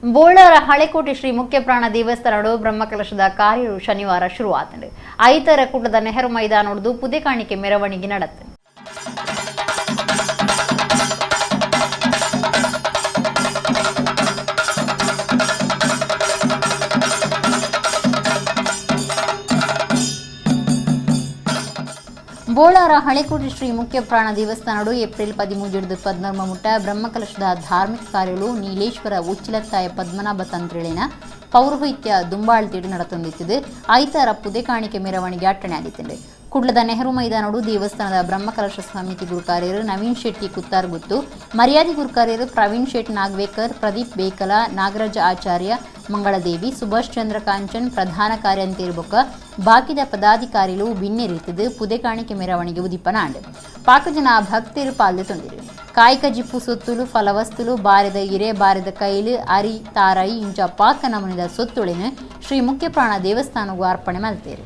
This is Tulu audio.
ಬೋಳಾರ ಹಳೆಕೋಟೆ ಶ್ರೀ ಮುಖ್ಯಪ್ರಾಣ ದೇವಸ್ಥಾನಡು ಬ್ರಹ್ಮಕಲಶದ ಕಾರ್ಯವು ಶನಿವಾರ ಶುರುವಾತಂಡು. ಐತರ ಕೂಟದ ನೆಹರು ಮೈದಾನೊಡ್ದು ಪುದೆ ಕಾಣಿಕೆ ಮೆರವಣಿಗೆ ನಡತು. ಬೋಳಾರ ಹಳೆಕೋಟೆ ಶ್ರೀ ಮುಖ್ಯಪ್ರಾಣ ದೇವಸ್ಥಾನಡು ಏಪ್ರಿಲ್ 13 14 ಮುಟ್ಟ ಬ್ರಹ್ಮಕಲಶದ ಧಾರ್ಮಿಕ ಕಾರ್ಯಗಳು ನೀಲೇಶ್ವರ ಉಚ್ಚಿಲತ್ತಾಯ ಪದ್ಮನಾಭ ತಂತ್ರಿಳಿನ ಪೌರೋಹಿತ್ಯ ದುಂಬಾಳ್ತಿಡು ನಡತೊಂದಿತ್ತಿದೆ. ಐತಾರ ಪುದೆ ಕಾಣಿಕೆ ಮೆರವಣಿಗೆ ಅಟ್ಟಣೆ ಆಗಿತ್ತಿದೆ. ಕುಡ್ಲದ ನೆಹರು ಮೈದಾನಡು ದೇವಸ್ಥಾನದ ಬ್ರಹ್ಮಕಲಶ ಸಮಿತಿ ಗುರುಕಾರ್ಯರು ನವೀನ್ ಶೆಟ್ಟಿ ಕುತ್ತಾರ್ಗುತ್ತು, ಮರ್ಯಾದೆ ಗುರುಕಾರ್ಯರು ಪ್ರವೀಣ್ ಶೆಟ್ ನಾಗ್ವೇಕರ್, ಪ್ರದೀಪ್ ಬೇಕಲ, ನಾಗರಾಜ ಆಚಾರ್ಯ, ಮಂಗಳದೇವಿ, ಸುಭಾಷ್ ಚಂದ್ರ ಕಾಂಚನ್ ಪ್ರಧಾನ ಕಾರ್ಯಂತಿರ್ಬೊಕ್ಕ ಬಾಕಿದ ಪದಾಧಿಕಾರಿಗಳು ಬಿನ್ನೆರಿತಿದ್ದು ಪುದೆ ಕಾಣಿಕೆ ಮೆರವಣಿಗೆ ಉದಿಪನ ಆಂಡ್. ಪಾಕಜನ ಭಕ್ತರು ಪಾಲ್ದೆ ತೊಂದಿರು. ಕಾಯ್ಕ ಜಿಪ್ಪು ಸೊತ್ತುಲು, ಫಲವಸ್ತುಲು, ಬಾರೆದ ಇರೆ, ಬಾರೆದ ಕೈಲು, ಅರಿ, ತಾರಾಯಿ ಇಂಚ ಪಾಕ ನಮೂನೆದ ಸೊತ್ತುಳಿನ ಶ್ರೀ ಮುಖ್ಯಪ್ರಾಣ ದೇವಸ್ಥಾನಗೂ ಅರ್ಪಣೆ ಮಲ್ತೇರು.